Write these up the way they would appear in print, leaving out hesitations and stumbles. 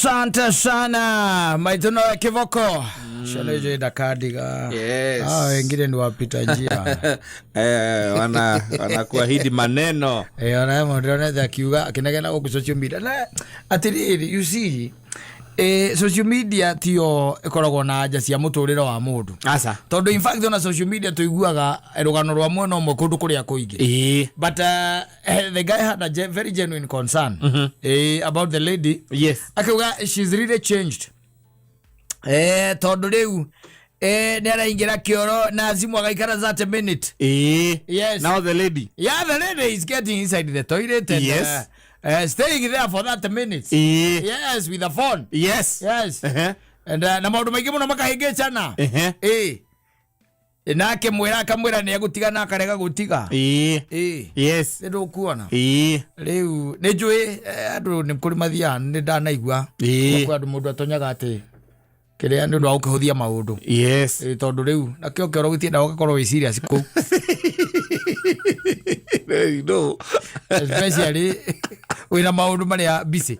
Asante sana maitũ nowe kĩboko ciana icio ndakandiga. Yes. Ah, wengine ni wapita njia. Eh, wanakuahidi maneno. Eh, ona mũndũ ndĩronete akiuga akĩnegena gũkũ social media na atĩrĩrĩ, you see, social media tiyo ĩkoragwo na anja cia mũtũrĩre wa mũndũ. Aca. Tondũ in fact ona social media tũiguaga rũgano rwa mwena ũmwe kũndũ kũrĩa kũingĩ. But the guy had a very genuine concern about the lady. Akiuga she's really changed, tondũ rĩu nĩ araingĩra kĩoro na thimũ agaikara 30 minute. Yes. Now the lady. Yeah, the lady is getting inside the toilet and staying there for 30 minutes. Yes, with the phone. Yes. And na maũndũ maingĩ mũno makahĩngĩcana. Nake mwĩra akamwĩra nĩ egũtiga na akarega gũtiga. Nĩ ndũkuona. Rĩu nĩ njũĩ andũ nĩ kũrĩ mathiaga, nĩ ndanaigua kwĩ andũ mũndũ atonyaga atĩ kĩrĩa nĩ ũndũ wa gũkĩhũthia maũndũ. Tondũ rĩu nakĩo kĩoro gĩtiendaga ũgakorwo wĩ serious kũu. There you go. Especially wĩna maũndũ marĩa busy.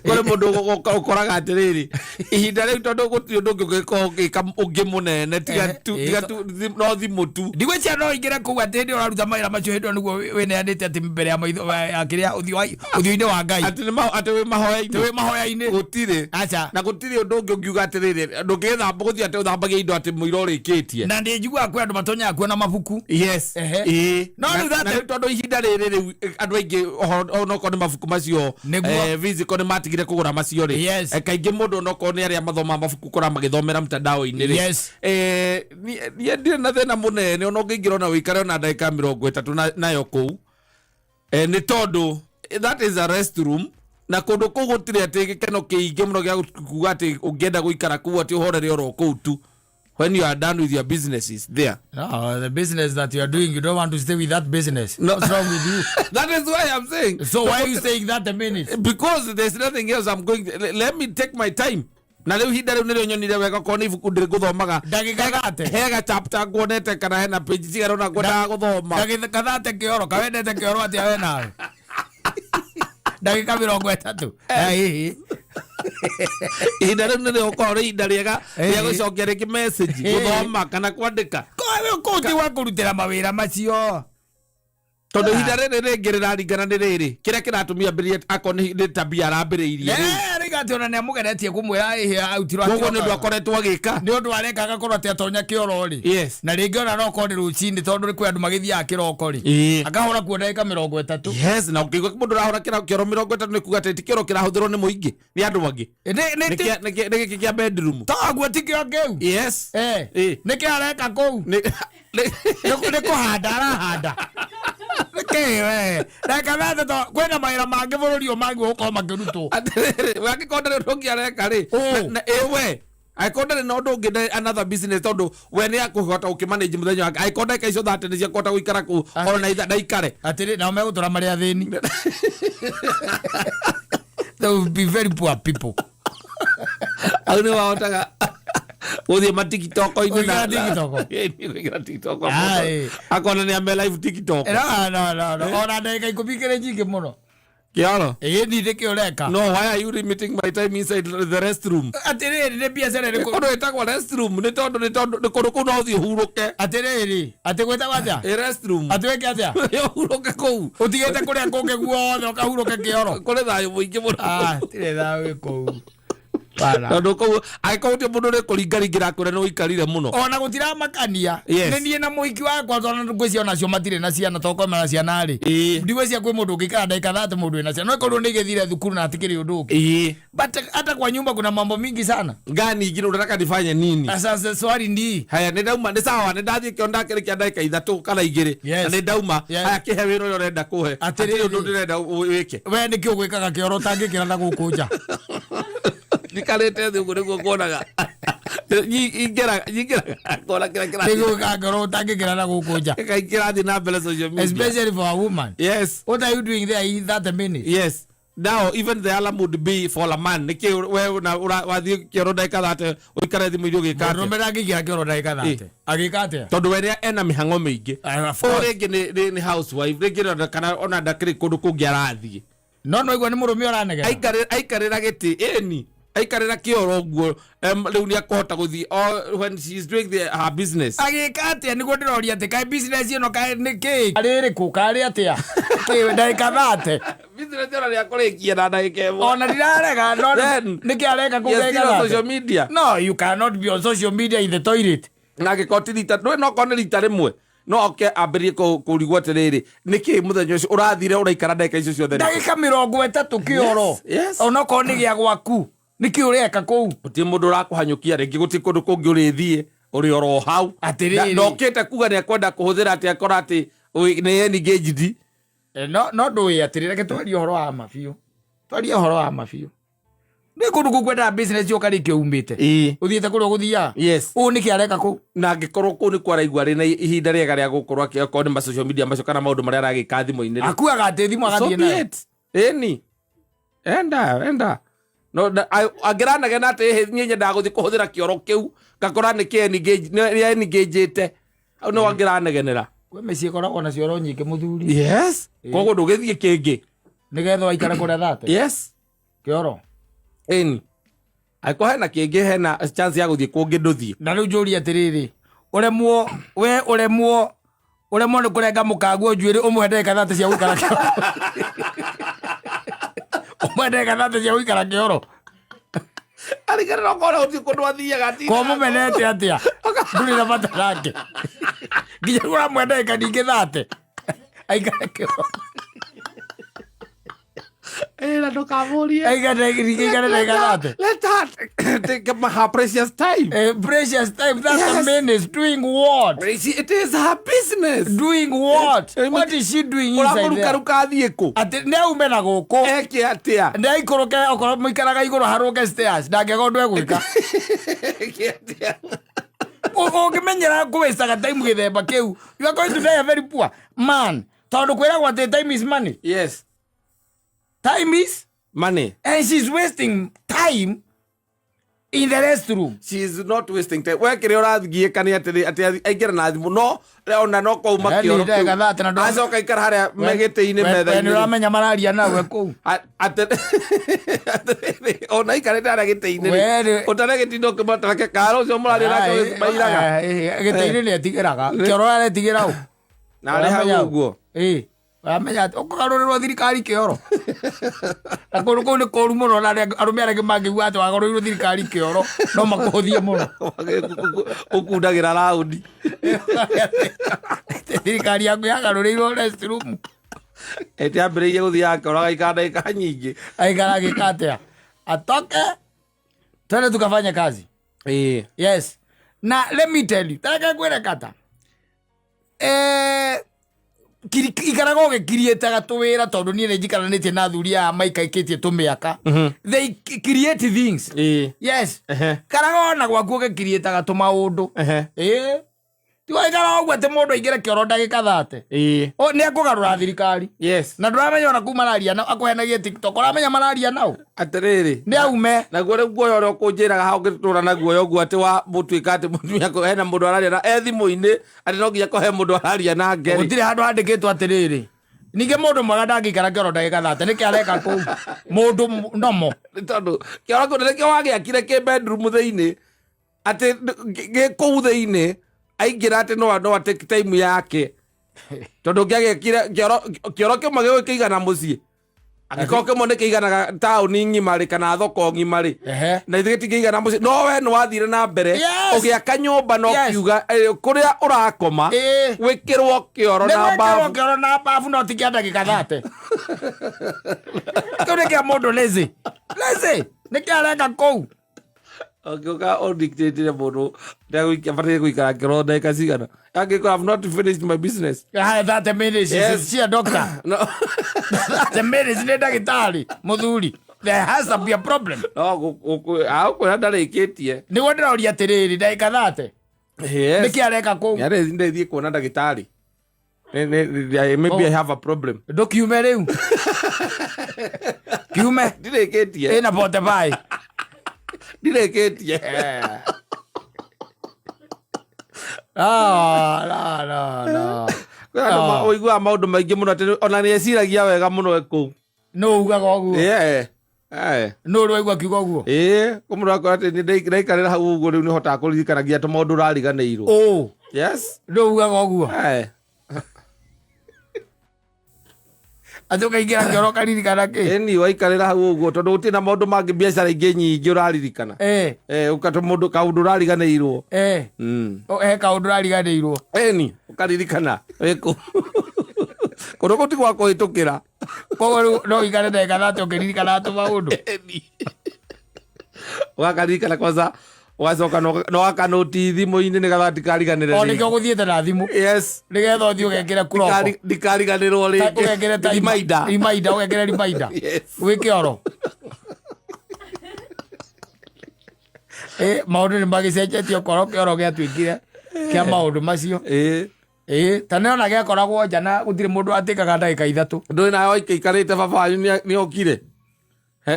Kũrĩ mũndũ ũkoraga atĩrĩrĩ, ihinda rĩu tondũ gũtirĩ ũndũ ũngĩ ũngĩkorwo ũgĩka ũngĩ mũnene tiga tiga tu no thimũ tu. Ndigwĩciria no ingĩre kũu atĩ hĩndĩ ĩyo ũraruta mawĩra macio, hĩndĩ ĩyo nĩguo wĩneanĩte atĩ mbere ya maitho ya kĩrĩa ũthiũ-inĩ wa Ngai. Atĩ nĩ atĩ wĩ mahoya-inĩ. Wĩ mahoya-inĩ. Gũtirĩ. Aca. Na gũtirĩ ũndũ ũngĩ ũngiuga atĩrĩrĩ, ndũngĩgĩthamba gũthiĩ atĩ ũthambagia indo atĩ mũira ũrĩkĩtie. Na ndĩ njiguaga kwĩ andũ matonyaga kuo na mabuku. No rĩu Na rĩu tondũ ihinda rĩrĩ rĩu andũ aingĩ ũhoro onokorwo nĩ mabuku macio physical nĩ matigire kũgũra macio rĩ. Kaingĩ mũndũ onokorwo nĩ arĩa mathomaga mabuku kũra magĩthomera mtandao-inĩ rĩ. Niĩ ndirĩ na thĩna mũnene ona ũngĩingĩra ona ũikare ona ndagĩka 30 nayo kũu. Nĩ tondũ that is a rest room na kũndũ kũu gũtirĩ atĩ gĩkeno kĩingĩ mũno gĩa kuga atĩ ũngĩenda gũikara kũu atĩ ũhorere oro kũu tu when you are done with your businesses there. No, the business that you are doing, you don't want to stay with that business. No. What's wrong with you? That is why I'm saying. So why are you staying that a minute? Because there's nothing else I'm going. Let me take my time. Na rĩu ihinda rĩu nĩrĩo nyonire wega korwo nĩ ibuku ndĩrĩ gũthomaga. Ndagĩka thate. Hega chapter nguonete kana hena page cigana ũna ngwendaga gũthoma. Ndagĩka 30 kĩoro, kawendete kĩoro atĩa we nawe? Ndagĩka 30. Ihinda rĩu nĩrĩo ũkorwo rĩ ihinda rĩega rĩa gũcokia rĩngĩ message, gũthoma kana kwandĩka. Kũu ti gwa kũrutĩra mawĩra macio. Tondũ ihinda rĩrĩ rĩngĩ rĩraringana nĩ rĩrĩ kĩrĩa kĩratũmia ambĩrĩrie akorwo nĩ tabia arambĩrĩirie rĩu. Rĩu atĩ ona nĩ amũgeretie kũmwĩra ĩhĩ autirwo. Koguo nĩ ũndũ akoretwo agĩka. Nĩ ũndũ areka agakorwo atĩ atonya kĩoro rĩ. Na rĩngĩ ona no korwo nĩ rũcinĩ tondũ kwĩ andũ magĩthiaga kĩroko rĩ. Akahũra kuo ndagĩka 30. Yes, na ũkĩigua mũndũ ũrahũra kĩoro 30 nĩ kuga atĩ ti kĩoro kĩrahũthĩrwo nĩ mũingĩ, nĩ andũ angĩ. Nĩ Nĩ gĩkĩ kĩa bedroom. Toguo ti kĩo kĩu. Nĩkĩ areka kũu? Nĩ kũhanda arahanda. Nĩkĩ we? Ndagĩka 30 to kwĩna mawĩra mangĩ bũrũri ũyũ mangĩ gũkorwo makĩrutwo. Atĩrĩrĩ, we angĩkorwo ndarĩ ũndũ ũngĩ areka rĩ, na we angĩkorwo ndarĩ na ũndũ ũngĩ, ndarĩ another business, tondũ we nĩ akũhota gũkĩmanage mũthenya wake, angĩkorwo ndagĩka icio 30 nĩ cia kũhota gũikara kũu ona ndaikare. Atĩrĩ, nao megũtũra marĩ athĩni. They will be very poor people. Au nĩ wahotaga gũthiĩ matikitoko-inĩ. Kũingĩra TikTok. Kũingĩra TikTok. Aye. Akona nĩ ame live TikTok. No. Ona ndagĩka 10 ikĩrĩ nyingĩ mũno. Kĩoro. Ĩĩ, ni nĩkĩ ũreka? No, why are you limiting my time inside the restroom? Atĩrĩrĩ, nĩ biacara ĩrĩkũ? Kũndũ ĩtagwo restroom nĩ tondũ nĩ kũndũ kũu no ũthiĩ ũhurũke. Atĩrĩrĩ, atĩ gwĩtagwo atĩa? Ĩ restroom. Atĩ wĩke atĩa? Ũhurũke kũu. Ũtigĩte kũrĩa kũngĩ guothe ũkahurũke kĩoro. Kũrĩ thayũ mũingĩ mũno. Ah, tirĩ thayũ wĩ kũu. Bana. Tondũ kũu angĩkorwo gũtirĩ mũndũ ũrĩkũringaringĩra akwĩre nĩ ũikarire mũno. Ona gũtiramakania. Nĩ niĩ na mũhiki wakwa tondũ ngwĩciria onacio matirĩ na ciana tondũ korwo mena ciana rĩ. Ndigwĩciria kwĩ mũndũ ũngĩikara ndagĩka 30 mũndũ wĩna ciana. No ĩkorwo nĩ igĩthire thukuru na hatikĩrĩ ũndũ ũngĩ. But hata kwa nyumba kuna mambo mingi sana. Gani ingĩ unataka nifanye nini? Sasa swali ni Haya, nĩ ndauma, nĩ sawa, nĩ ndathiĩ kĩo ndakĩrĩkia ndagĩka 3 kana 2. Na nĩ ndauma. Haya, kĩhe wĩra ũrĩa ũrenda kũhe. Atĩrĩrĩ. Hatirĩ ũndũ ndĩrenda wĩke. We nĩkĩ ũgwĩkaga kĩoro ũtangĩkĩra na gũkũ nja? Njikarĩte thĩ ũguo nĩguo nguonaga. Nyingĩraga ngona kĩrĩa Nĩkĩ kĩrathiĩ. ũgwĩkaga kĩoro ũtangĩkĩra na gũkũ nja? Kĩrathiĩ na mbere social media. Especially for a woman. What are you doing there in 30 minutes? Yes. Now even the alarm would be for a man. Nĩkĩ we na wathiĩ kĩoro ndagĩka 30 ũikare thimũ-inĩ ũgĩka atĩa? Mũndũrũme ndangĩingĩra kĩoro ndagĩka 30. Agĩka atĩa? Tondũ we ena mĩhang'o mĩingĩ. Ah, of Ũyũ course. rĩngĩ nĩ housewife, rĩngĩ ona kana ona ndakĩrĩ kũndũ kũngĩ arathiĩ. No no igua nĩ mũrũme ũranegena. Aikarĩra gĩtĩ, ĩni aikarĩra kĩoro ũguo, rĩu nĩ akũhota gũthiĩ when she is doing her business. Agĩka atĩa? Nĩguo ndĩroria atĩ kaĩ business ĩno kaĩ nĩ kĩ arĩ ĩrĩkũ karĩ atĩa kĩ ndagĩka 30? Business ĩno nĩ akũrĩkia na ndagĩka 1. Ona ndirarega, no nĩkĩ areka kũu Yes, ndagĩka still on 30? social media. No, you cannot be on social media in the toilet. Na angĩkorwo ti rita, ndũĩ, no korwo nĩ rita rĩmwe, no oke ambĩrĩrie kũrigwo atĩrĩrĩ, nĩkĩ mũthenya ũcio ũrathire ũraikara ndagĩka icio ciothe nĩkĩ? Ndagĩka 30 kĩoro. Yes. Onokorwo nĩ gĩa gwaku, nĩkĩ ũreka kũu? Gũtirĩ mũndũ ũrakũhanyũkia rĩngĩ, gũtirĩ kũndũ kũngĩ ũrĩthiĩ, ũrĩ oro hau. Atĩrĩrĩ. Na ndokĩte kuga nĩ ekwenda kũhũthĩra atĩ akora atĩ nĩ engaged. No ndũĩ atĩrĩ, reke twarie ũhoro wa ma biũ, twarie ũhoro wa ma biũ. Nĩ kũndũ kũu kwendaga business ũkarĩkia umĩte ũthiĩte kũrĩa ũgũthiaga. Ũũ nĩkĩ areka kũu? Na angĩkorwo kũu nĩkuo araigua arĩ na ihinda rĩega rĩa gũkorwo akĩ okorwo nĩ ma social media macio kana maũndũ marĩa aragĩka thimũ-inĩ rĩ. Akuaga atĩ thimũ So agathiĩ be nayo. it. Ĩni enda enda no angĩranegena atĩ, "Ĩhĩ, niĩ nyendaga gũthiĩ kũhũthĩra kĩoro kĩu ngakora nĩ kĩ engage-ĩte hau," no angĩranegenera. Kwĩ mĩciĩ ĩkoragwo na cioro nyingĩ, mũthuri. Yes, koguo ndũgĩthiĩ kĩngĩ. Nĩgetha waikare kũrĩa 30. Kĩoro. Ĩni angĩkorwo hena kĩngĩ, hena chance ya gũthiĩ kũngĩ, ndũthiĩ. Na rĩu njũrie atĩrĩrĩ, ũremwo we ũremwo nĩ kũrenga mũkaguo njuĩrĩ, ũmũhe ndagĩka 30 cia gũikara kĩoro, ũmũhe ndagĩka 30 cia gũikara kĩoro. Arigana okorwo gũtirĩ kũndũ athiaga atindaga. Ko mũmenete atĩa, ndũrĩ na bata nake nginya rĩu ũramũhe ndagĩka ningĩ 30 aikare kĩoro. Ĩra ndũkamũrie. Aikare ningĩ aikare ndagĩka 30. Let her take her precious time. Precious time, 30 minutes doing what? It is her business. Doing what? What is she doing inside there? Ũramũrukaruka athiĩ kũ? Atĩ nĩ aume na gũkũ. Eke atĩa? Nĩ aikũrũke, okorwo mũikaraga igũrũ harũke stairs, ndangĩaga ũndũ egwĩka. Eke atĩa? Ũngĩmenyera kũwastaga time gĩthemba kĩu, you are going to die a very poor man, tondũ kwĩragwo atĩ time is money. Time is money. And she's wasting time in the restroom. She is not wasting time. We kĩrĩa ũrathiĩka nĩ atĩ atĩ aingĩra na thimũ, no ona no kwauma Yaani kĩoro ndagĩka kĩu. 30 na Acoka aikara harĩa megĩtĩ-inĩ We nĩ metha-inĩ. ũramenya mararia nawe kũu. Atĩrĩrĩ, ona aikarĩte harĩa gĩtĩ-inĩ We rĩ, rĩ ũtaragĩtinda ũkĩmatarake kara ũcio mũraria nake mairaga. Gĩtĩ-inĩ nĩ etigĩraga, kĩoro aretigĩra ũ? Na arĩ hau ũguo. Ĩ, ũramenya atĩ ũkũgarũrĩrwo thirikari kĩoro, na kũndũ kũu nĩ kũru mũno, na arũme arĩa angĩ mangĩigua atĩ wagarũrĩirwo thirikari kĩoro, no makũhũthie mũno. Ũkundagĩra raũndi. Thirikari yaku yagarũrĩirwo restroom. Ĩtĩ ambĩrĩirie gũthiaga kĩoro agaikara ndagĩka nyingĩ. Aikara agĩka atĩa? Atoke twende tukafanya kazi. Yes, na let me tell you, tareke ngwĩre kata, ikaraga ũgĩkiriĩtaga tũwĩra, tondũ niĩ nĩ njikaranĩtie na athuri aya maikaikĩtie tũmĩaka. They create things. Yes. Karaga ona gwaku ũgĩkiriĩtaga tũmaũndũ. Ĩ, tiwaikara ũguo atĩ mũndũ aingĩre kĩoro ndagĩka 30. Nĩ ekũgarũra thirikari. Na ndũramenya ona kuu mararia nao, akũhenagie TikTok, ũramenya mararia nao. Atĩrĩrĩ, Nĩ aume. Naguo rĩu guoya ũrĩa ũkũnjĩraga hau ngĩtũra na guoya ũguo atĩ wa mũtuĩka atĩ mũtumia hena mũndũ araria na e thimũ-inĩ, atĩ no nginya kũhe mũndũ araria nake rĩ. Gũtirĩ handũ handĩkĩtwo atĩrĩrĩ, ningĩ mũndũ mwega ndangĩikara kĩoro ndagĩka 30. Nĩkĩ areka kũu mũndũ nomo? Nĩ tondũ kĩoro kĩu nĩkĩo wagĩakire kĩ bedroom thĩinĩ, atĩ gĩ kũu thĩinĩ, aingĩra atĩ no take time yake, tondũ ngĩagĩakire kĩoro kĩmwe gĩgũkĩigana mũciĩ, angĩkorwo kĩmwe nĩ kĩiganaga taũni ng'ima rĩ, kana thoko ng'ima rĩ, na ithuĩ gĩtingĩigana mũciĩ. No we nĩ wathire na mbere ũgĩaka nyũmba na ũkiuga kũrĩa ũrakoma gwĩkĩrwo kĩoro Nĩ na gwĩkĩrwo mbabu. Kĩoro na babu, no ti kĩa ndagĩka 30. Kĩu nĩ kĩa mũndũ lazy lazy. Nĩkĩ areka kũu? Ũngĩũka ũdictate mũndũ abataire gũikara kĩoro ndagĩka cigana angĩkorwo I've not finished my business. Haya, 30 minutes. Cia doctor. No. 30 minutes nĩ ndagĩtarĩ, mũthuri. There has to be a problem. No ũkwĩra ndarĩkĩtie. Nĩguo ndĩroria atĩrĩrĩ, ndagĩka 30, nĩkĩ areka kũu? Ndĩthiĩ kuona ndagĩtarĩ. Maybe I have a problem. Ndũkiume rĩu, kiume. Ndirĩkĩtie. Ĩna 45. Ndirĩkĩtie. Ah, no, no, no. Kwĩ andũ ũiguaga maũndũ maingĩ mũno atĩ ona nĩ eciragia wega mũno e kũu. No ugaga ũguo. Yeah. Eh. No ũraigua akiuga ũguo. Ĩĩ, kũmũndũ akora atĩ nĩ ndaikarĩra hau ũguo rĩu nĩhotaga kũririkana nginya tũmaũndũ ũrariganĩirwo. Ũ. Yes. No ugaga ũguo. Eh. Atĩ ũkaingĩra kĩoro ũkaririkana kĩ. Ĩni waikarĩra hau ũguo tondũ gũtirĩ na maũndũ mangĩ biacara ingĩ nyingĩ ũraririkana. Eh. Eh, ũkatũ mũndũ kaũndũ ũrariganĩirwo. Eh. He kaũndũ ũrariganĩirwo. Ĩni, ũkaririkana wĩkũ. Kũndũ kũu ti gwa kũhĩtũkĩra. Koguo rĩu no ũikare ndagĩka 30 ũkĩririkanaga tũmaũndũ. Ĩni. Ũgakaririkana kwanza ũgacoka na ũgakanũti thimũ-inĩ nĩgetha ndikariganĩre O rĩngĩ. nĩkĩo ũgũthiĩte na thimũ. Yes. Nĩgetha ũthiĩ ũgekĩre kuroko. Ndikariganĩrwo rĩngĩ. Ũgekĩre timer. Reminder. Reminder, ũgekĩre reminder. Yes. Wĩ kĩoro. Eh, maũndũ nĩ magĩcenjetie okorwo kĩoro gĩatuĩkire kĩa maũndũ macio. Ĩĩ. Ĩĩ, ta nĩona gĩakoragwo nja na gũtirĩ mũndũ atĩkaga ndagĩka 3. Ndũĩ nawe waikaikarĩte baba wanyu nĩokire.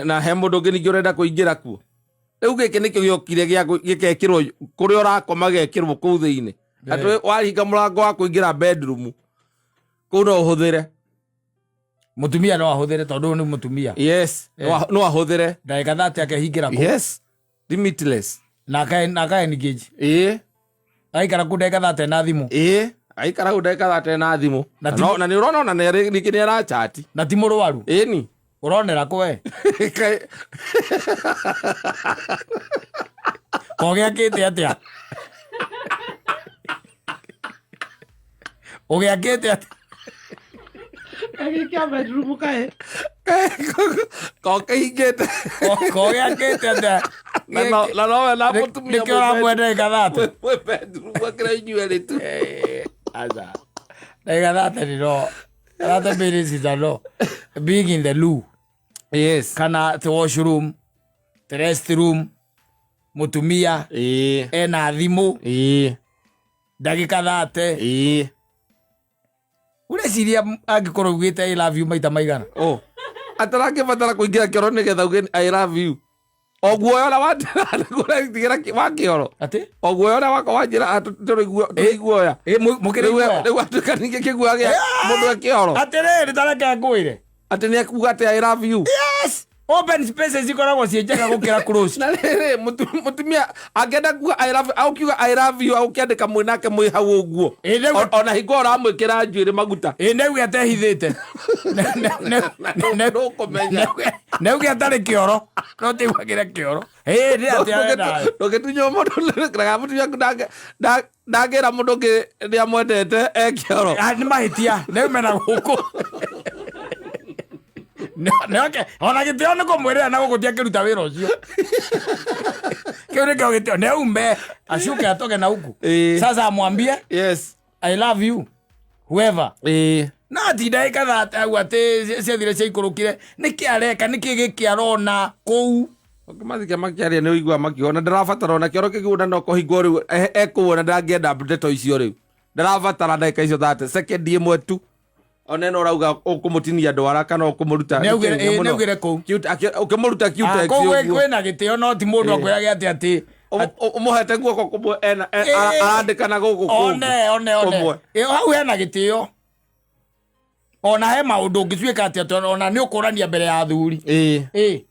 Na he mũndũ ũngĩ ningĩ ũrenda kũingĩra kuo. Rĩu gĩkĩ nĩkĩo gĩokire gĩkekĩrwo kũrĩa ũrakoma gĩgekĩrwo kũu thĩinĩ. Atĩ wahinga mũrango wa kũingĩra bedroom kũu no ũhũthĩre. Mũtumia no ahũthĩre tondũ ũyũ nĩ mũtumia. Yes, no ahũthĩre. Ndagĩka 30 akehingĩra kũu. Yes, limitless. Na aka engage. Ĩĩ. Aikara kũu ndagĩka 30 na thimũ. Ĩĩ, aikara kũu ndagĩka 30 na thimũ. Na Na nĩ ũrona ona ningĩ nĩ arachati. Na ti mũrwaru. Ĩni. Ũronera kũ we? Ũgĩakĩte atĩa? Ũgĩakĩte atĩa? Agĩkia bedroom kaĩ. Kokĩhingĩte. Kogĩakĩte atĩa? Na nowe na mũtumia Nĩkĩo ũramwenda ndagĩka 30? Mwĩ bedroom akĩra inyuĩ erĩ tu. Aca. Ndagĩka 30 nĩ no. 30 minutes is a no. Being in the loo. Yes. Kana the washroom, the rest room, mũtumia Ĩĩ. ena thimũ Ĩĩ. ndagĩka 30. Ĩĩ. Ũreciria angĩkorwo ugĩte I love you maita maigana? Oh. Atarangĩbatara kũingĩra kĩoro nĩgetha uge I love you. O guoya ũrĩa wanjĩra nĩguo wa kĩoro. Atĩ? O guoya ũrĩa wakwa wanjĩra tũrĩ guoya. Ĩ, mũkĩrĩ guoya? Rĩu atuĩka ningĩ kĩguoya gĩa mũndũ e kĩoro. Atĩrĩrĩ, ta reke ngwĩre. Atĩ nĩ ekuga atĩ I love you. Yes! Open spaces ikoragwo ciĩ njega gũkĩra close. Na rĩrĩ, mũtumia angĩenda kuga I love you, ũkiuga I love you, ũkĩandĩka mwĩ nake mwĩ hau ũguo. Ĩ, Ona hingo ũramwĩkĩra njuĩrĩ maguta. Ĩ, nĩauge atehithĩte. Ndũkũmenya. Nĩauge atarĩ kĩoro. No tiguagĩre kĩoro. Ĩ, nĩ atĩ arenda. Ndũngĩtunywo mũndũ kana mũtumia waku ndangĩra mũndũ ũngĩ nĩamwendete e kĩoro. Ah, nĩ mahĩtia. Nĩaume na gũkũ. Nĩoke, ona gĩtĩo nĩ kũmwĩrĩra na gũkũ ti akĩruta wĩra ũcio. Kĩu nĩkĩo gĩtĩo. Nĩaume acuke atoke na huku. Ĩĩ. Sasa amwambie Yes. I love you whoever. Ĩĩ. Na ati ndagĩka 30 au atĩ ciathire ciaikũrũkire. Nĩkĩ areka? Nĩkĩ gĩkĩ arona kũu? Ũngĩmathikia makĩaria nĩ ũiguaga makiuga ona ndarabatara ona kĩoro kĩngĩ no kũhingwo rĩu ekũu ona ndangĩenda ndeto icio rĩu. Ndarabatara ndagĩka icio 30 second ĩmwe tu. Ona ĩno ũrauga ũkũmũtinia ndwara kana ũkũmũruta. Nĩaugire kũu. Ũkĩmũruta cutex Kũu ũguo. kwĩna gĩtĩo no ti mũndũ akwĩrage atĩ atĩ Ũmũhete guoko kũmwe ena arandĩka na gũkũ kũngĩ. One, one, one. Kũmwe. Ĩ, hau hena gĩtĩo. Ona he maũndũ ũngĩtuĩka atĩ ona nĩ ũkũrania mbere ya athuri. Ĩĩ. Ĩ.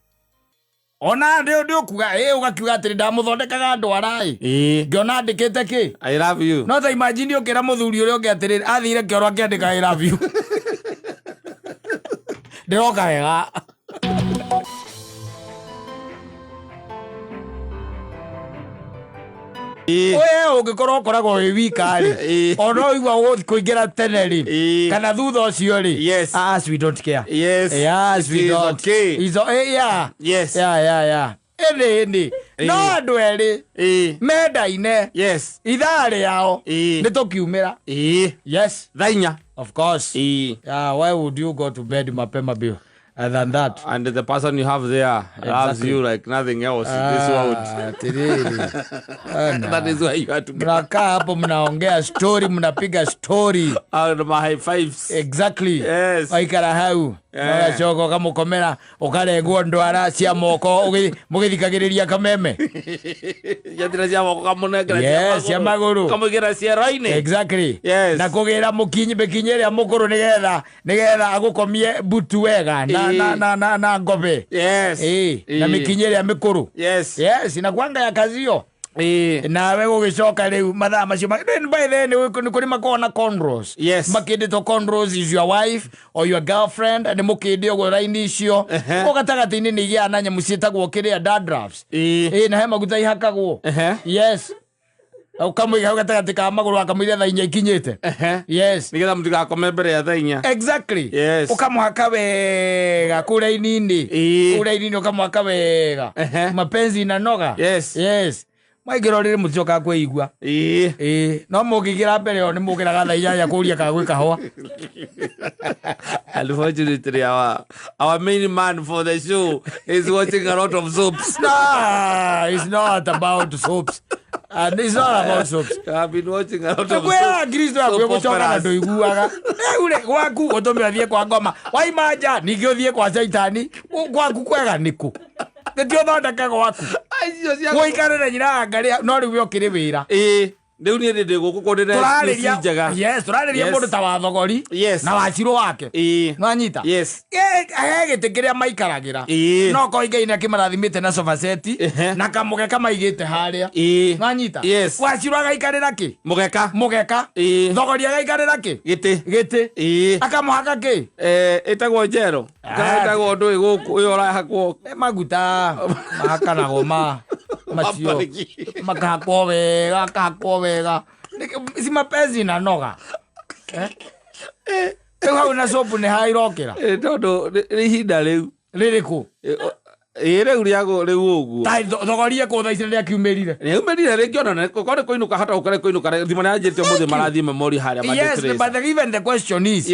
Ona ndĩ ũkuga, ĩ, ũgakiuga atĩrĩ ndamũthondekaga ndwara ĩ. Ĩĩ. Ngĩona andĩkĩte kĩ? I love you. No ta imagine ũkĩra mũthuri ũrĩa ũngĩ atĩrĩrĩ, athire kĩoro akĩandĩka I love you. Ndĩroka wega. We ũngĩkorwo ũkoragwo wĩ wika rĩ, Ĩĩ. ona ũigua kũingĩra tene rĩ, Ĩĩ. kana thutha ũcio rĩ, Yes. as we don't care. Yes. Yes, we It is don't. okay. It's yeah. Yes. Yeah. Ĩndĩ, ĩndĩ. No andũ erĩ Ĩĩ. mendaine Yes. ithaa rĩao Ĩĩ. nĩ tũkiumĩra. Ĩĩ. Yes, Thaa inya. of course. Ĩĩ. Yeah, why would you go to bed mapema than that? And the person you have there loves Exactly. you like nothing else in this world. Tiriri. That is why you are together. Mnakaa hapo mnaongea story, mnapiga story. Out of my high fives. Exactly. Yes. Waikara hau. Ũgacoka ũkamũkomera ũkarengwo ndwara cia moko mũgĩthikagĩrĩria kameme. Ciatira cia moko kamũnengera Yes, cia magũrũ. Kamũigĩra ciero-inĩ. Exactly. Yes. Na kũgĩra mĩkinya ĩrĩa mũkũrũ nĩgetha agũkomie mbutu wega na na, na, na, na ngobe. Na mĩkinya ĩrĩa mĩkũrũ. Yes, na kwanga ya kazio. Nawe gũgĩcoka rĩu mathaa macio then by then nĩ kũrĩ makoragwo na cornrows. Makĩndĩtwo cornrows is your wife or your girlfriend, nĩ mũkĩndĩ ũguo raini icio. Kũu gatagatĩ-inĩ nĩ igĩaga na nyamũ ciĩtagwo kĩrĩa dandruffs. Na he maguta ihakagwo. Yes, ũkamũiga hau gatagatĩ ka magũrũ akamũiria thaa 4 ikinyĩte. Yes. Nĩgetha mũtigakome mbere ya thaa 4. Exactly. Ũkamũhaka wega kũu raini-inĩ. Kũu raini-inĩ ũkamũhaka wega. Mapenzi inanoga. Yes, mwaingĩra ũrĩrĩ mũticokaga kwĩigua. Ĩĩ, no mũngĩingĩra mbere ĩyo nĩ mũkĩraga thaa 8 kũria kana gwĩ kahũa. Unfortunately, our main man for the show is watching a lot of soaps. No, it's not about soaps. And it's not about soaps. I've been watching a lot of Kwĩra Kristo soap akuĩ gũcoka na operas. ndũiguaga. Rĩu rĩ, gwaku ũtũme ũthiĩ kwa ngoma, waima nja ningĩ ũthiĩ kwa caitani. Gwaku kwega nĩkũ? Nĩtio ũthondeke gwaku. Icio cia gũikare na nyina angarĩa, no rĩu we ũkĩrĩ wĩra. Ĩĩ, rĩu niĩ ndĩ gũkũ kũndĩ na Tũrarĩria njega. Yes, tũrarĩria mũndũ ta wa thogori na wacirũ wake. Nwanyita? He gĩtĩ kĩrĩa maikaragĩra. No korwo Ngai nĩ akĩmarathimĩte na sofa set na kamũgeka maigĩte harĩa. Nwanyita? Yes. Wacirũ agaikarĩra kĩ? Mũgeka. Mũgeka. Thogori agaikarĩra kĩ? Gĩtĩ. Gĩtĩ. Akamũhaka kĩ? Ĩtagwo njero kana ĩtagwo ndũĩ gũkũ ĩyo ũrahakwo? Nĩ maguta mahakanagwo ma macio. Mapariki. Makahakwo wega, akahakwo wega. Si mapenzi inanoga. Eh? Rĩu hau na soap nĩ hairokĩra. Tondũ nĩ ihinda rĩu. Rĩrĩkũ? Ĩ rĩu rĩagũ rĩu ũguo. Ta thogorie kũ thaa ici nĩ rĩakiumĩrire. Nĩaumĩrire rĩngĩ ona korwo nĩ kũinũka hata gũkorwo kũinũka thimũ nĩ anjĩrĩte ũmũthĩ marathiĩ memorial harĩa. Yes, but even the question is,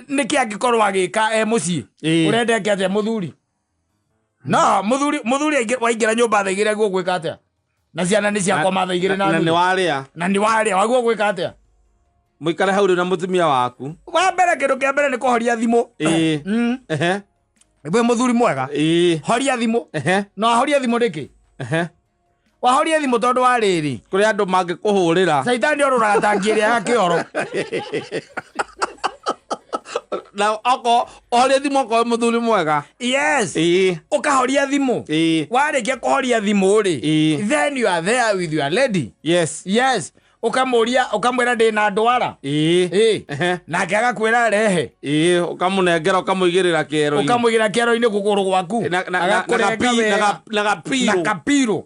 nĩkĩ angĩkorwo agĩka e mũciĩ? Ũrenda eke atĩa mũthuri? No mũthuri waingĩra nyũmba thaa 2 aguo gwĩka atĩa? Na ciana nĩ ciakoma thaa igĩrĩ na na nĩ nuthu. Warĩa. Na nĩ warĩa waguo gwĩka atĩa? Mũikare hau rĩu na mũtumia waku. Wa mbere, kĩndũ kĩa mbere nĩ kũhoria thimũ. Wĩ mũthuri mwega, horia thimũ. No ahorie thimũ nĩkĩ? Wahoria thimũ tondũ wa rĩrĩ, Kũrĩ andũ mangĩkũhũrĩra. Caitani orũraga ta ngi ĩrĩa ya kĩoro. Na oko ohorie thimũ okorwo wĩ mũthuri mwega. Ũkahoria thimũ. Warĩkia kũhoria thimũ rĩ, then you are there with your lady. Yes, ũkamũria, ũkamwĩra ndĩna ndwara. Nake agakwĩra rehe. Ĩĩ, ũkamũnengera, ũkamũigĩrĩra kĩero-inĩ. Ũkamũigĩra kĩero-inĩ kũgũrũ gwaku. Na Agakũrenga wega. na gapirũ. Na kapirũ.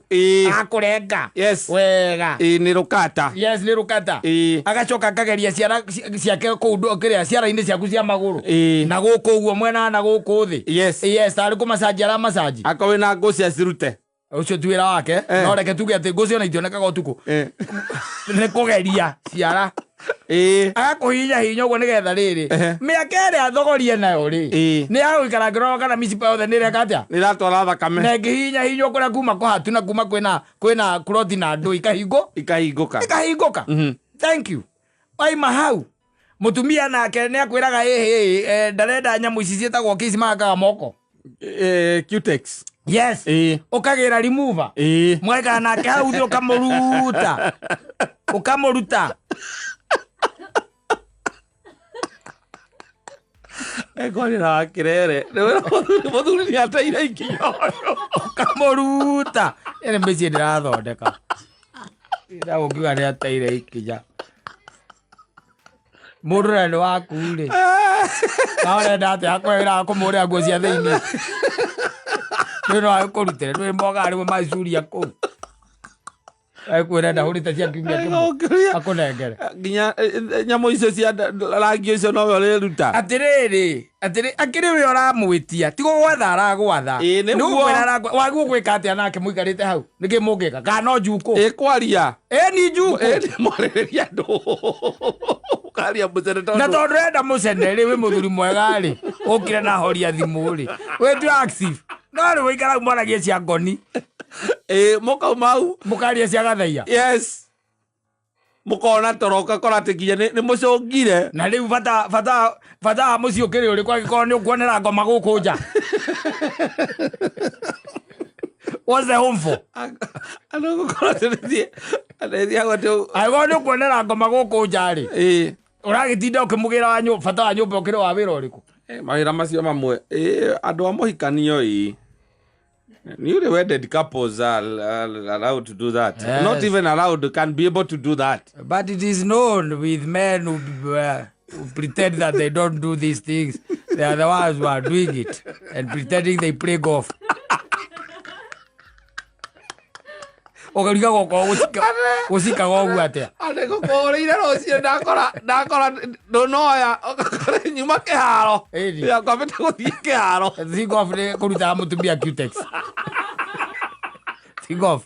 Agakũrenga wega. Ĩĩ, nĩ rũkata. Yes, nĩ rũkata. Agacoka akageria ciara ciake kũu kĩrĩa ciara-inĩ ciaku cia magũrũ na gũkũ ũguo mwena na gũkũ thĩ. Yes, tarĩ kũmacanji aramacanji. Akorwo wĩna ngũ cia cirute. Ũcio ti wĩra wake. No reke tuge atĩ ngũ ciona itionekaga ũtukũ. Nĩ kũgeria ciara. Agakũhihinya hinya ũguo nĩgetha rĩrĩ, mĩaka ĩrĩa thogorie nayo rĩ, nĩ ya gũikara ngĩrora kana micipa yothe nĩ ĩreka atĩa. Nĩ iratwara thakame. Na ĩngĩhihinya hinywo kũrĩa kuma kũhatu na kuma kwĩna kuroti na ndũ ikahingũ Ikahingũka. Ikahingũka. Thank you. Waima hau, mũtumia nake nĩ akwĩraga ĩhĩ ndarenda nyamũ ici ciĩtagwo kĩ ici mahakaga moko. Cutex. Yes. Ũkagĩra remover. Mũgaikara nake hau thĩ, ũkamũruta, ũkamũruta. Ekwarĩra wa kĩrere mũthuri nĩ ateire ikinya ũyũ. Ũkamũruta. Ĩno mĩciĩ ndĩrathondeka ndagũkiuga nĩ ateire ikinya mũndũ ũrĩa nĩ waku rĩ, na ũrenda atĩa akwĩra kũmũrĩra nguo cia thĩinĩ rĩu no agĩkũrutĩre ndũĩ mogaga rĩmwe macuria kũu akwĩra ndahũrĩte cia kiumia kĩmwe. Ũkĩria Akũnengere. Nginya nyamũ icio cia rangi ũcio nowe ũrĩruta. Atĩrĩrĩ, atĩrĩ akĩrĩ we ũramwĩtia ti gũgwatha aragwatha. Ĩĩ, nĩguo. Nĩ gũkwĩra wagwo gwĩka atĩa nake mũikarĩte hau nĩkĩ mũngĩka kana no njukũ? Ĩkwaria. Ĩ ni njukũ. Ĩ nĩ mwarĩrĩria andũ ũkaria mũcene Na tondũ tondũ ũrenda mũcene rĩ, wĩ mũthuri mwega rĩ, ũkire na horia thimũ rĩ, wĩ tu active no rĩ wĩikara hau mwaragie cia ngoni. Ĩ mũkauma hau. Mũkaria cia gathaia. Yes, mũkona toro ũgakora atĩ nginya nĩ mũcũngire. Na rĩu bata wa mũciĩ ũkĩrĩ ũrĩkũ angĩkorwo nĩ ũkuonera ngoma gũkũ nja? What's the home for? Andũ gũkorwo atĩ nĩthiaga atĩ Angĩkorwo nĩ ũkuonera ngoma gũkũ nja rĩ, ũragĩtinda ũkĩmũgĩra wa bata wa nyũmba ũkĩrĩ wa wĩra ũrĩkũ? Mawĩra macio mamwe, andũ a mũhikanio, ĩ newly wedded couples are allowed to do that. Yes. Not even allowed, can be able to do that. But it is known with men who pretend that they don't do these things. They are the ones who are doing it and pretending they play golf. Ũkarigagwo okorwo gũcikaga ũguo atĩa. Andĩ ngũkũhũrĩire rũciũ, ndakora ndũnoya ũgakora nyuma kĩharo. Ĩni. Yakwambĩte gũthiĩ kĩharo. Ti golf nĩ kũrutaga mũtumia cutex. Ti golf.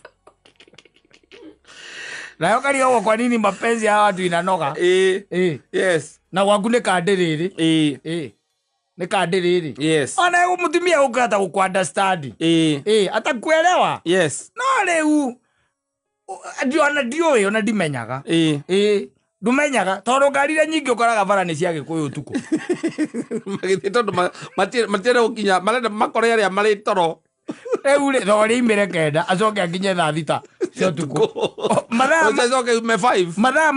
Nayo karigagwo kwa nini mapenzi ya watu inanoga. Ĩĩ. Ĩ. Yes. Na gwaku nĩ kandi rĩrĩ. Ĩĩ. Ĩ. Nĩ kandi rĩrĩ. Yes. Ona mũtumia ũngĩhota gũkũ understand. Ĩĩ. Ĩ, atakuelewa. Yes. No rĩu ona ndiũĩ, ona ndimenyaga. Ĩĩ. Ĩ, ndumenyaga tondũ ngari iria nyingĩ ũkoraga bara nĩ cia gĩkũyũ ũtukũ. Magĩthiĩ tondũ matienda gũkinya, marenda makore arĩa marĩ toro. Rĩu rĩ, thogora imĩre 9 acoke akinye thaa 6 cia ũtukũ. Mathaa Ũcoke ume 5. Mathaa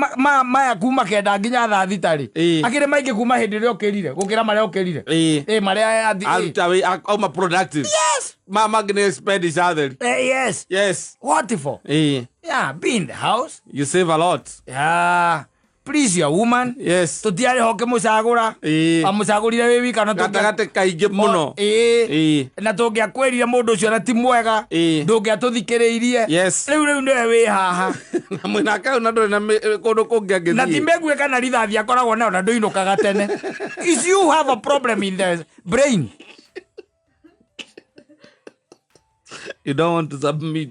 maya kuma 9 nginya thaa 6 rĩ, Ĩĩ. akĩrĩ maingĩ kuma hĩndĩ ĩrĩa ũkĩrire gũkĩra marĩa ũkĩrire. Ĩĩ. Ĩ, marĩa ĩĩ. Aruta wĩ auma productive. Yes. Ma mangĩ nĩ expenditure theri. Yes. Yes. What for? Ĩĩ. Yeah, be in the house. You save a lot. Yeah. Please your woman. Yes. Tũtiarĩ ho ũkĩmũcagũra. Ĩĩ. Wamũcagũrire wĩ wika na Gatagatĩ kaingĩ mũno. Ĩĩ. Ĩĩ. Na tũngĩakwĩrire mũndũ ũcio na ti mwega, Ĩĩ. ndũngĩatũthikĩrĩirie. Yes. Rĩu nĩwe wĩ haha. Na mwĩnake ũyũ na ndũrĩ na kũndũ kũngĩ Na ti angĩthiĩ. mĩguĩ kana rithathi akoragwo nayo na ndũinũkaga tene. Is you have a problem in the brain. You don't want to submit.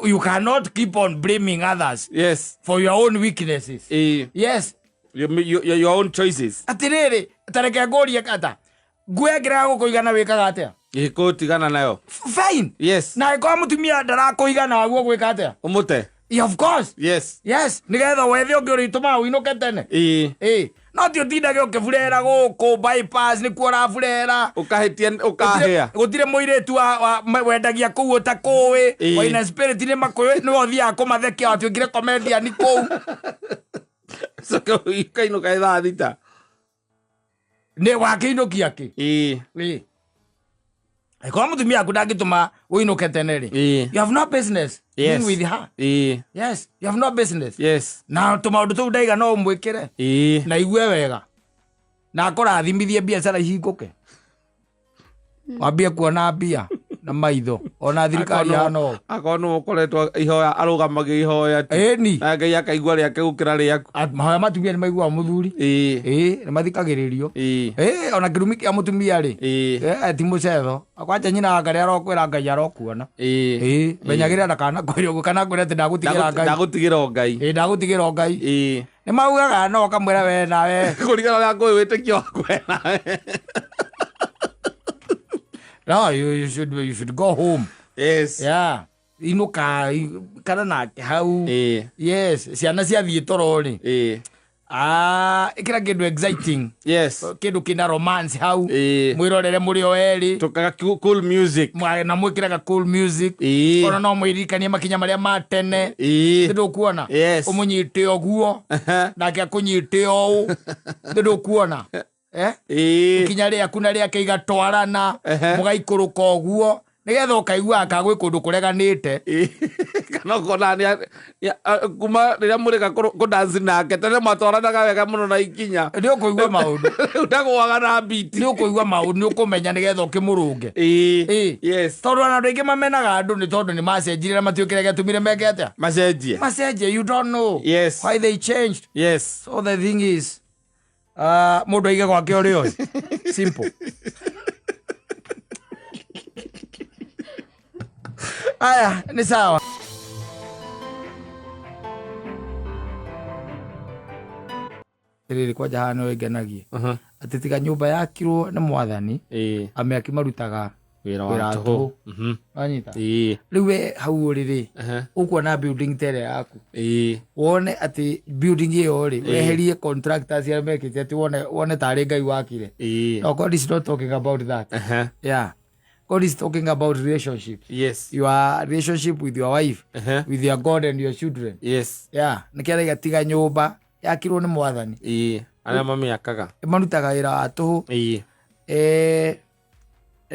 You cannot keep on blaming others Yes. for your own weaknesses. Ĩĩ. Yes. Your own choices. Atĩrĩrĩ, tareke ngũrie kata. Nguo ĩngĩrega gũkũigana wĩkaga atĩa? Gĩkũtigana nayo. Fine. Yes. Na angĩkorwo mũtumia ndarakũigana waguo gwĩka atĩa? Ũmũte. Yeah, of course. Yes. Yes, nĩgetha wethe ũngĩ ũrĩtũmaga ũinũke tene. Ĩĩ. Ĩĩ. No ti ũtindage ũkĩburera gũkũ bypass nĩkuo ũraburera. Ũkahĩtia ũkahĩa. Gũtirĩ mũirĩtu wendagia kũu ũtakũĩ. Ĩĩ. Waina spirit nĩ makũĩ nĩwe ũthiaga kũmathekia watuĩkire comedian kũu. Coke ũkainũka thaa 6. Nĩ wakĩinũkia kĩ? Ĩĩ. Ĩĩ. Angĩkorwo mũtumia waku ndangĩtũma ũinũke tene rĩ, Ĩĩ. you have no business Yes. being with her. Ĩĩ. Yes, you have no business. Yes. Na tũmaũndũ tũu ndaiga no ũmwĩkĩre. Ĩĩ. Na igue wega. Na akũrathimithie biacara ihingũke. Wambie kuona mbia na maitho ona thirikari hana ũũ. Akorwo nĩwe ũkoretwo ihoya arũgamagia ihoya tu. Ĩni. Na Ngai akaigua rĩake gũkĩra rĩaku. Mahoya ma atumia nĩ maiguaga mũthuri. Ĩĩ. Ĩĩ, nĩ mathikagĩrĩrio. Ĩĩ. Ĩĩ, ona kĩrumi kĩa mũtumia rĩ. Ĩĩ. Ti mũcetho. Kwanja nyina wa Ngai arokwĩra Ngai arokuona. Ĩĩ. Ĩĩ, menyagĩrĩra ndakanakwĩre ũguo kana akwĩre atĩ ndagũtigĩra Ngai. Ndagũtigĩra o Ngai. Ĩĩ, ndagũtigĩra o Ngai. Ĩĩ. Nĩ maugaga no ũkamwĩra we nawe. Kũringana ũrĩa ngũĩ wĩtĩkio waku we nawe. No, you should go home. Yes. Yeah. Inũka kana nake hau. Ĩĩ. Yes, ciana ciathiĩ toro rĩ. Ĩĩ. Ĩkĩra kĩndũ exciting. Yes. Kĩndũ kĩna romance hau. Ĩĩ. Mwĩrorere mũrĩ o erĩ. Tũkaga cool music. Na mwĩkĩraga cool music. Ĩĩ. Ona no mwĩririkanie makinya marĩa ma tene. Ĩĩ. Nĩ ndũkuona? Yes. Ũmũnyite ũguo. Nake akũnyite ũũ. Nĩ ndũkuona? Ĩĩ. Ikinya rĩaku na rĩake igatwarana, mũgaikũrũka ũguo, nĩgetha ũkaiguaga ka gwĩ kũndũ kũreganĩte. Ĩĩ. Kana ũkona kuma rĩrĩa mũrĩka kũdance nake, tene mwatwaranaga wega mũno na ikinya. Nĩ ũkũigua maũndũ. Rĩu ndagũaga na beat. Nĩ ũkũigua maũndũ, nĩ ũkũmenya nĩgetha ũkĩmũrũnge. Ĩĩ. Ĩĩ. Yes. Tondũ ona andũ aingĩ mamenaga andũ nĩ tondũ nĩ macenjirie na matiũĩ kĩrĩa gĩatũmire meke atĩa. Macenjie. Macenjie, you don't know. Yes. Why they changed. Yes. So the thing is, mũndũ aige gwake ũrĩa oĩ. Simple. Aya, nĩ sawa. Rĩrĩ kwanja haha nĩwe ngenagie. Atĩ tiga nyũmba yakirwo nĩ mwathani, amĩaki marutaga Wĩra wĩra wa wa tũhũ. tũhũ. Wanyita? Rĩu we hau ũrĩ rĩ, ũkuona building ta ĩrĩa yaku. Wone atĩ building ĩyo rĩ, weherie contractors arĩa mekĩte atĩ wone tarĩ Ngai wakire. No, God is not talking about that. Yeah. God is talking about relationships. Yes. Your relationship with your wife, with your God and your children. Yes. Yeah. Nĩkĩo arauga tiga nyũmba yakirwo nĩ mwathani. Arĩa mamĩakaga. Marutaga wĩra wa tũhũ. Ĩĩ.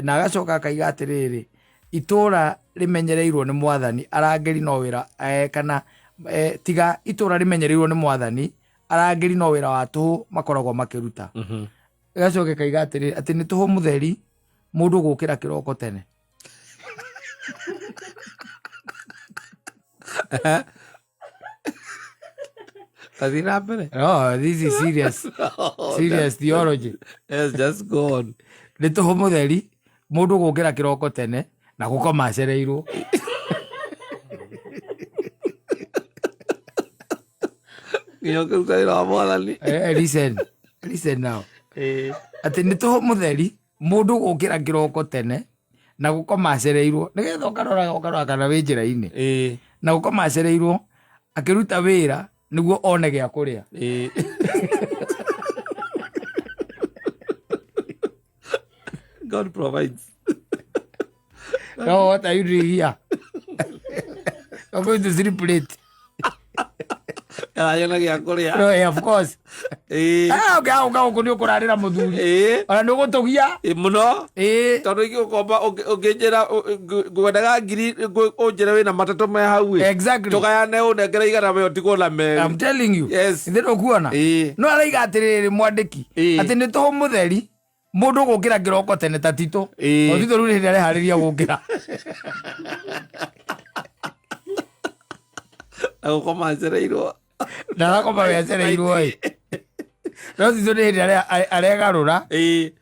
Na agacoka akaiga atĩrĩrĩ, itũra rĩmenyereirwo nĩ mwathani, arangĩri no wĩra, kana tiga itũra rĩmenyereirwo nĩ mwathani, arangĩri no wĩra wa tũhũ makoragwo makĩruta. Ĩgacoka ĩkaiga atĩrĩrĩ, atĩ nĩ tũhũ mũtheri mũndũ gũkĩra kĩroko tene. Tathiĩ na mbere. Oh, this is serious. Serious theology. Yes, just go on. Nĩ tũhũ mũtheri mũndũ gũkĩra kĩroko tene na gũkoma acereirwo. Nginya ũkĩruta wĩra wa mwathani. Listen. Listen now. Atĩ nĩ tũhũ mũtheri mũndũ gũkĩra kĩroko tene na gũkoma acereirwo, nĩgetha ũkarora kana wĩ njĩra-inĩ. Na gũkoma acereirwo akĩruta wĩra nĩguo one gĩa kũrĩa. God provides. No, what are you doing here? You're going to sleep late. Aranyona gĩa kũrĩa. No, yeah, of course. Ũngĩaga gũkũ nĩ ũkũrarĩra mũthuri. Ona nĩ ũgũtũgia. Mũno. Tondũ ingĩgũkomba, ũngĩnjĩra ngwendaga ngiri, ũnjĩre wĩna matatũ me hau ĩ. Exactly. Tũgayane ũnengere igana we ũtigwo na merĩ. I'm telling you. Yes. Ithe ndũkuona? No araiga atĩrĩrĩ mwandĩki, atĩ nĩ tũhũ mũtheri mũndũ gũkĩra kĩroko tene ta Tito. O Tito rĩu hĩndĩ areharĩria gũkĩra. Na gũkoma acereirwo. Na gakoma we acereirwo ĩ. No Tito nĩ hĩndĩ aregarũra.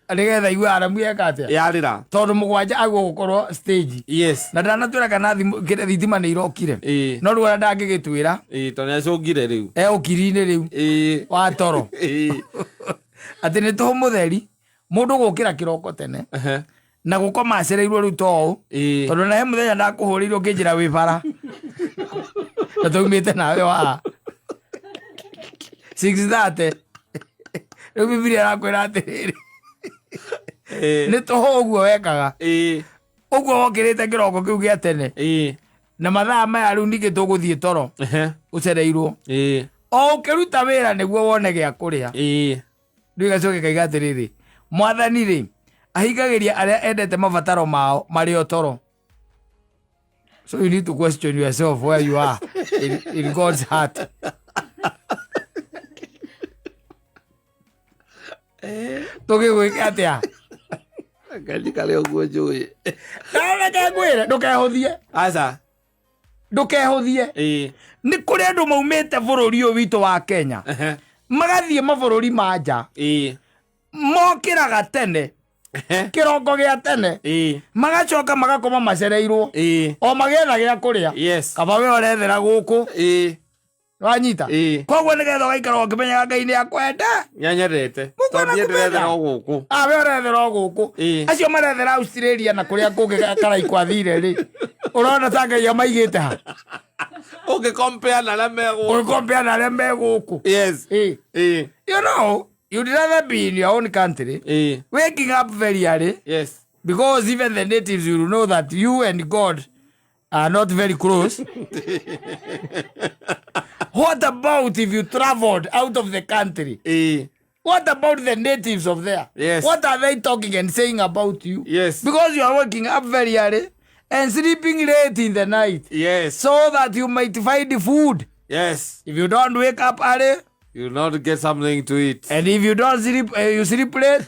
Nĩgetha aigue aramu eka atĩa? Yarĩra. Tondũ mũgwanja agwo gũkorwo stage. Yes. Na ndanatwĩra kana kĩrĩa thitima nĩ irokire. No rĩu ona ndangĩgĩtwĩra. Tondũ nĩacũngire rĩu. E ũkiri-inĩ rĩu. Wa toro. Atĩ nĩ tũhũ mũtheri mũndũ gũkĩra kĩroko tene. Na gũkoma acereirwo rĩu to ũũ. Tondũ na he mũthenya ndakũhũrĩirwo ũkĩnjĩra wĩ bara. Na twaumĩte nawe wa 6:30. Rĩu Bibilia ĩrakwĩra atĩrĩrĩ. Nĩ tũhũ ũguo wekaga. Ũguo wokĩrĩte kĩroko kĩu gĩa tene. Na mathaa maya rĩu ningĩ tũgũthiĩ toro. Ũcereirwo. O ũkĩruta wĩra nĩguo wone gĩa kũrĩa. Rĩu ĩgacoka ĩkaiga atĩrĩrĩ, mwathani rĩ, ahingagĩria arĩa endete mabataro mao marĩ o toro. So you need to question yourself where you are in God's heart. Tũgĩgwĩka atĩa? Ngai njikare ũguo njũĩ. Reke ngwĩre, ndũkehũthie. Aca. Ndũkehũthie. Nĩ kũrĩ andũ maumĩte bũrũri ũyũ witũ wa Kenya. Magathiĩ mabũrũri ma nja. Mokĩraga tene. Kĩroko gĩa tene. Magacoka magakoma macereirwo. O magĩetha gĩa kũrĩa. Yes. Kaba we ũrethera gũkũ. Wanyita? Koguo nĩgetha ũgaikara ũkĩmenyaga Ngai nĩ akwenda. Nĩanyendete. Mũkwana Tondũ niĩ ndĩrethera kũmenya. o gũkũ. We ũrethera o gũkũ. Acio marethera Australia na kũrĩa kũngĩ Karaikũ athire rĩ. Ũrona ta Ngai amaigĩte ha? Ũngĩcompare na arĩa me gũkũ. Ũngĩcompare na arĩa me gũkũ. Yes. You know, you'd rather be in your own country. Waking up very early. Yes. Because even the natives will know that you and God are not very close. What about if you traveled out of the country? What about the natives of there? Yes. What are they talking and saying about you? Yes. Because you are waking up very early and sleeping late in the night. Yes. So that you might find food. Yes. If you don't wake up early, you will not get something to eat. And if you don't sleep, you sleep late.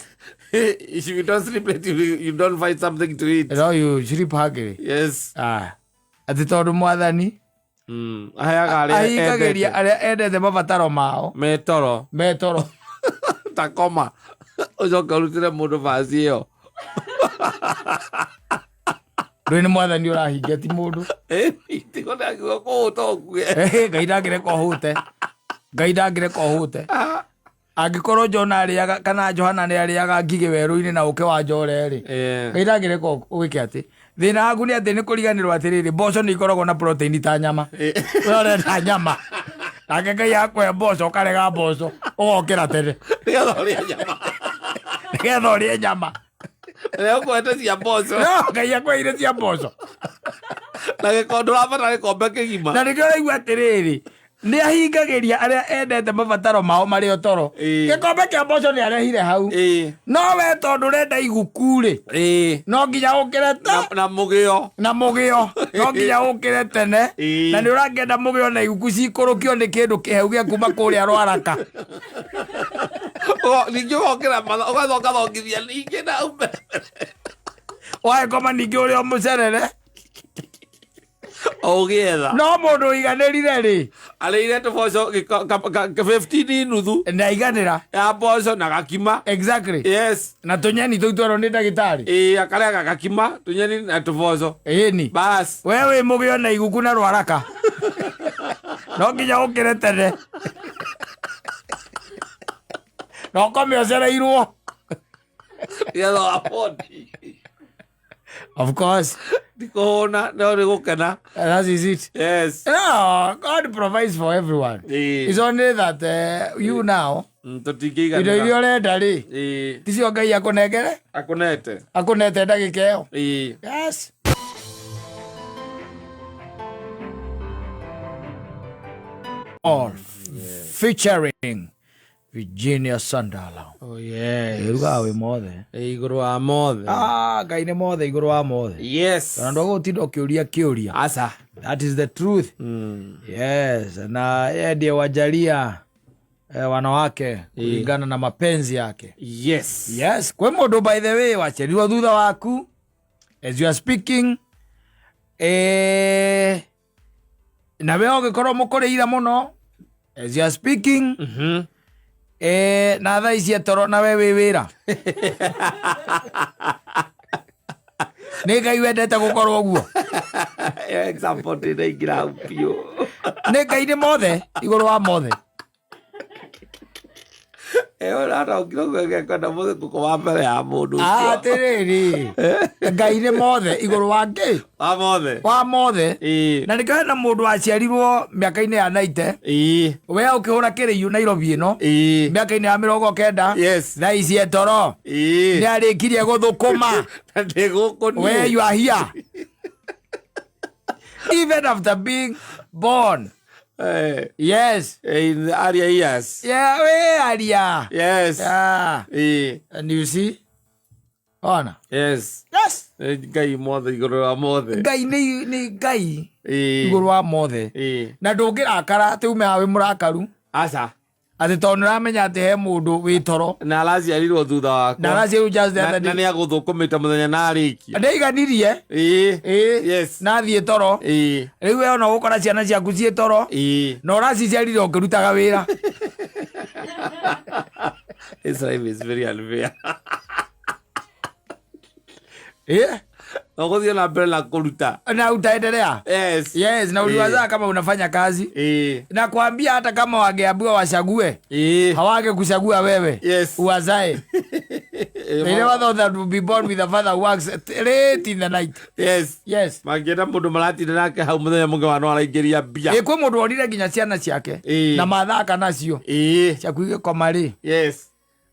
If you don't sleep late, you don't find something to eat. You know, you sleep hungry. Yes. Ati tondu mwathani Aheaga arĩa ahingagĩria endete. arĩa endete mabataro mao. Me toro. Me toro. Ta koma. Ũcoke ũrutĩre mũndũ vaci ĩyo. Rĩu nĩ mwathani ũrahingia ti mũndũ. Tigo ndakiuga kũhũta ũkue. Ngai ndangĩreka ũhũte. Ngai ndangĩreka ũhũte. Angĩkorwo Jona arĩaga kana Johana nĩ arĩaga ngigĩ werũ-inĩ na ũke wa njore rĩ. Ngai ndangĩreka ũgĩke atĩ. Thĩna waku nĩ atĩ nĩ kũriganĩrwo atĩrĩrĩ, mboco nĩ ikoragwo na protein ta nyama. We ũrenda nyama. Nake Ngai akũhe mboco, ũkarega mboco, ũgokĩra tene. Nĩgetha ũrĩe nyama. Nĩgetha ũrĩe nyama. Rĩrĩa ũkwete cia mboco. No, Ngai akũheire cia mboco. Na gĩkondo ũrabatara gĩkombe kĩgima. Na nĩkĩo ũraigua atĩrĩrĩ, Nĩ ahingagĩria arĩa endete mabataro mao marĩ o toro. Ĩĩ. Gĩkombe kĩa mboco nĩ arehire hau. Ĩĩ. No we tondũ ũrenda iguku rĩ, Ĩĩ. no nginya ũkĩre ta Na mũgĩo. Na mũgĩo no nginya ũkĩre tene. Ĩĩ. Na nĩ ũrakĩenda mũgĩo na iguku cikũrũkio nĩ kĩndũ kĩheu gĩa kuma kũrĩa rwaraka. Ningĩ ũgokĩra mathaa ũgathoka ũgathongithia ningĩ na mbere. Wagĩkoma ningĩ ũrĩa o mũcerere. O ũgĩetha. No mũndũ ũiganĩrire rĩ, Arĩire tũboco 15 nuthu nĩ aiganĩra. Ya mboco na gakima. Exactly. Yes. Na tũnyeni tũu twerwo nĩ ndagĩtarĩ. Ĩĩ, akarĩaga gakima, tũnyeni na tũboco. Ĩni. Bas. We wĩ mũgĩo na iguku na rwaraka, no nginya ũkĩre tene na ũkome ũcereirwo. Nĩgetha wabodi. Of course. Ndikũhũna no nĩ gũkena. That is it. Yes. No, God provides for everyone. Ĩĩ. It's only that you now indo Tũtingĩiganĩra. iria ũrenda rĩ, Ĩĩ. ticio Ngai akũnengere. Akũnete. Akũnete ndagĩka ĩyo. Ĩĩ. Yes. All featuring Virginia Sandala. Oh yes. Ĩrugaga wĩ mothe. Igũrũ wa mothe. Ah, Ngai nĩ mothe igũrũ wa mothe. Yes. Na ndwagũtinda ũkĩũria kĩũria. Aca. That is the truth. Yes, na yeye ndiye wajalia wanawake kulingana na mapenzi yake. Yes. Yes, kwĩ mũndũ, by the way, waciarirwo thutha waku as you are speaking, nawe ũgĩkorwo mũkũrĩire mũno as you are speaking, na thaa ici etoro na we wĩ wĩra. Nĩ Ngai wendete gũkorwo ũguo. Ĩyo example ndĩnaingĩra hau biũ. Nĩ Ngai nĩ mothe igũrũ wa mothe. Ĩyo ũrataũkire ũguo ĩgekwenda mũthĩ gũkoma mbere ya mũndũ ũcio. Atĩrĩrĩ, Ngai nĩ mothe igũrũ wa ngĩ Wa mothe. Wa mothe. Ĩĩ. Na nĩkĩo hena mũndũ waciarirwo mĩaka-inĩ ya 90, Ĩĩ. we ũkĩhũra kĩrĩiũ Nairobi ĩno, Ĩĩ. mĩaka-inĩ ya 90. Yes. Thaa ici etoro. Ĩĩ. Nĩ arĩkirie gũthũkũma. Na ndĩ gũkũ niĩ. Where you are here even after being born. Yes. In the earlier years. Yeah, we aria. Yes. Yeah. Ĩĩ. And you see, ona. Yes. Yes. Ngai mothe igũrũ wa mothe. Ngai nĩ Ngai Ĩĩ. igũrũ wa mothe. Ĩĩ. Na ndũngĩrakara atĩ ume haha wĩ mũrakaru, Aca. atĩ tondũ nĩũramenya atĩ he mũndũ wĩ toro Na araciarirwo thutha wakwa. Na araciarirwo just the Na other na day. nĩ agũthũkũmĩte mũthenya na arĩkia. Ndĩiganirie. Ĩĩ. Ĩĩ. Yes. Na athiĩ toro. Ĩĩ. Rĩu we ona ũgũkora ciana ciaku ciĩ toro, Ĩĩ. na ũraciciarire ũkĩrutaga wĩra. This life is very unfair. Ĩ. Ũgũthiĩ na mbere na kũruta. Na utaendelea. Yes. Yes, na uliwazaa kama unafanya kazi. Ĩĩ. Na kuambia hata kama wangeambiwa wachague, Ĩĩ. hawange kuchagua wewe uwazae. They never thought that would be born with a father who works late in the night. Yes. Yes. Mangĩenda mũndũ maratinda nake hau mũthenya mũngĩ wa no araingĩria mbia. Ĩ, kwĩ mũndũ wonire nginya ciana ciake Ĩĩ. na mathaka nacio Ĩĩ. ciaku igĩkoma rĩ,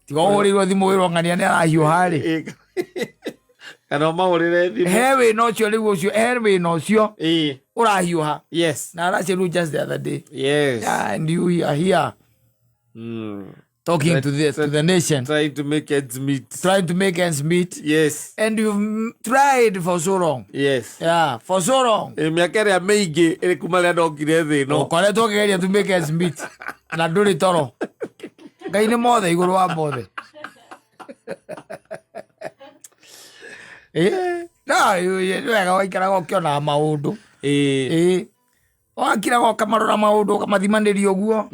tiga ũhũrĩirwo thimũ wĩrwo ng'ania nĩ arahiũha rĩ. Ĩĩ. Kana ũmahũrĩre thimũ. He wĩna ũcio rĩu, ũcio he wĩna ũcio Ĩĩ. ũrahiũha Yes. na araciarirwo just the other day. Yes. Yeah, and you are here talking to the nation, Trying to make ends meet. Trying to make ends meet, and you've tried for so long. Yeah, for so long. Ĩ, mĩaka ĩrĩa mĩingĩ ĩrĩ kuma rĩrĩa ndokire thĩ ĩno. Ũkoretwo ũkĩgeria to make ends meet na ndũrĩ toro. Ngai nĩ mothe igũrũ wa mothe. Ĩ, no nĩ wega waikaraga ũkĩonaga maũndũ. Ĩĩ. Ĩ, wakiraga ũkamarora maũndũ, ũkamathimanĩria ũguo,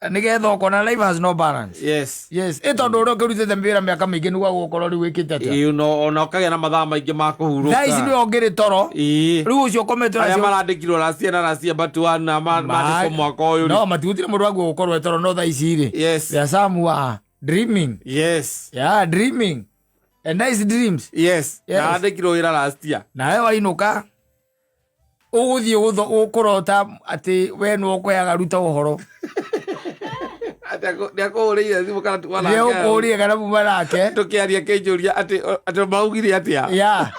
nĩgetha ũkona life has no balance. Yes, ĩ, tondũ ũrĩa ũkĩrutĩte wĩra mĩaka mĩingĩ nĩguo gũkorwo rĩu wĩkĩte atĩa. Ĩĩ, ona ũkagĩa na mathaa maingĩ ma kũhurũka. Thaa ici nĩwe ũngĩrĩ toro. Rĩu ũcio ũkomete Arĩa nacio marandĩkirwo racia na racia batuana mandĩkwo mwaka ũyũ rĩ. No matigũtirĩ mũndũ waguo gũkorwo e toro, no thaa ici rĩ, there are some who are dreaming. Yeah, dreaming and nice dreams. Yes. Na andĩkirwo wĩra last year. Nawe wainũka ũgũthiĩ ũkũrota atĩ we nĩwe ũkũheaga Ruto ũhoro. Nĩ akũhũrĩire thimũ kana tuma Nĩ nake. ũkũũrie kana muma nake. Tũkĩaria kĩnjũria atĩ maugire atĩa. Yeah,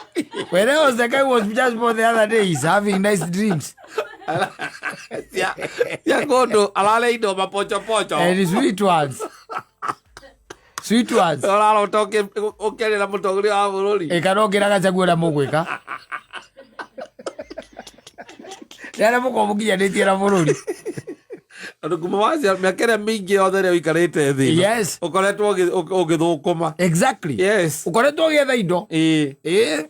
when I was the guy was just born the other day, he's having nice dreams. Cia cia kũndũ ararĩa indo mapochopocho. And sweet ones, sweet ones. Ũrarota ũkĩarĩra mũtongoria wa bũrũri. Ĩ, kana ũngĩra Gachagua ũrĩa mũgwĩka nĩ arĩa mũkorwo mũkinyanĩtie na bũrũri. Tondũ kuma wacia mĩaka ĩrĩa mĩingĩ yothe ĩrĩa ũikarĩte thĩ ĩno, ũkoretwo ũgĩthũkũma. Ũkoretwo ũgĩetha indo. Ĩ,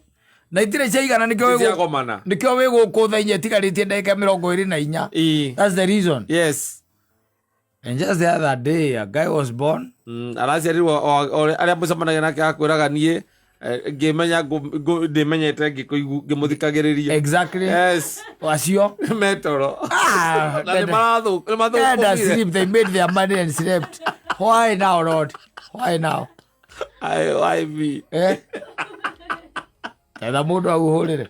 na itirĩ ciaigana, nĩkĩo Ciagomana. Nĩkĩo wĩ gũkũ thaa 4 itigarĩtie ndagĩka 24. That's the reason. And just the other day a guy was born. Araciarirwo arĩa mũcemanagia nake akwĩraga niĩ ngĩmenya ndĩmenyete ngĩmũthikagĩrĩria. Acio metoro. Ah, na nĩ They had a mathũkũmire. sleep. They made their money and slept. Why now, Lord? Why now? Why me? Eh? Etha mũndũ aguhũrĩre.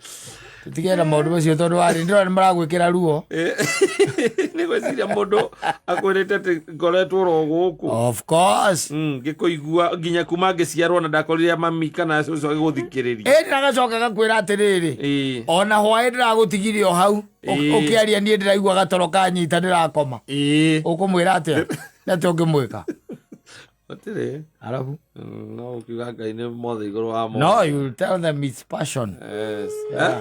Tũtigere na maũndũ macio tondũ warĩ ndĩrona nĩ maragwĩkĩra ruo. Nĩ gwĩciria mũndũ akwĩrĩte atĩ ngoretwo ro gũkũ. Of course. Ngĩkũigua nginya kuma ngĩciarwo na ndakorire mami kana cũcũ agĩgũthikĩrĩria. Ĩĩ, ndagacoka gakwĩra atĩrĩrĩ. Ona hwaĩ ndĩragũtigire o hau. Ũkĩaria niĩ ndĩraigua gatoro kanyita ndĩrakoma. Ũkũmwĩra atĩa? Nĩ atĩa ũngĩmwĩka? Gũtirĩ. Arabu. No ũkiuga Ngai nĩ mothe igũrũ wa mothe. No, you tell them it's passion. Yeah.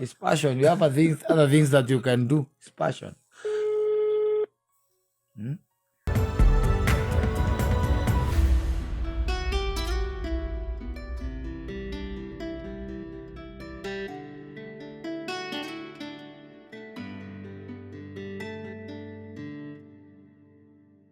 It's passion. You have other things that you can do. It's passion.